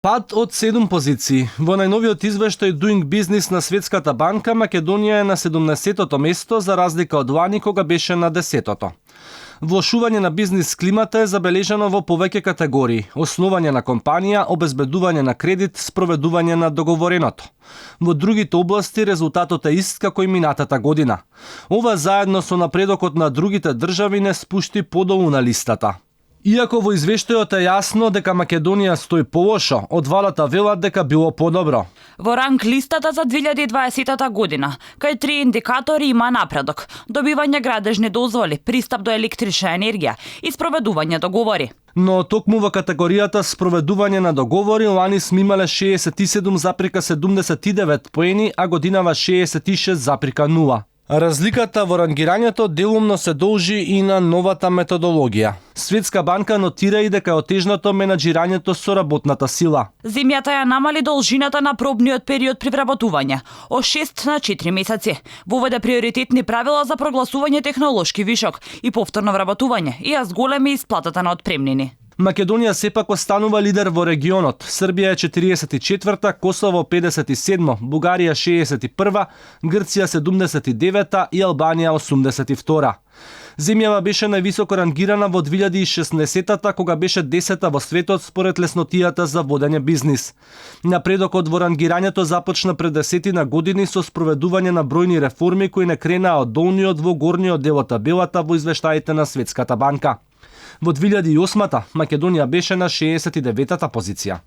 Пад од 7 позиции. Во најновиот извештај Doing Business на Светската банка, Македонија е на 70-тото место за разлика од лани кога беше на 10-тото. Влошување на бизнис климата е забележано во повеќе категории: основање на компанија, обезбедување на кредит, спроведување на договореното. Во другите области резултатот е ист како и минатата година. Ова заедно со напредокот на другите држави не спушти подолу на листата. Иако во извештајот е јасно дека Македонија стои полошо, од валата велат дека било подобро. Во ранг листата за 2020 година, кај 3 индикатори има напредок: добивање градежни дозволи, пристап до електрична енергија и спроведување договори. Но токму во категоријата спроведување на договори лани сме имале 67,79 поени, а годинава 66,0. Разликата во рангирањето делумно се должи и на новата методологија. Светска банка нотира и дека е отежнато менаџирањето со работната сила. Земјата ја намали должината на пробниот период при вработување од 6 на 4 месеци. Воведе приоритетни правила за прогласување технолошки вишок и повторно вработување, и ја зголеми исплатата на отпремнини. Македонија сепак останува лидер во регионот. Србија е 44-та, Косово 57, Бугарија 61, Грција 79 и Албанија 82. Земјава беше највисоко рангирана во 2016-та, кога беше 10-та во светот според леснотијата за водење бизнис. Напредокот во рангирањето започна пред 10 години со спроведување на бројни реформи кои не кренаа од долниот во горниот дел од табелата во извештаите на Светската банка. Во 2008-та Македонија беше на 69-та позиција.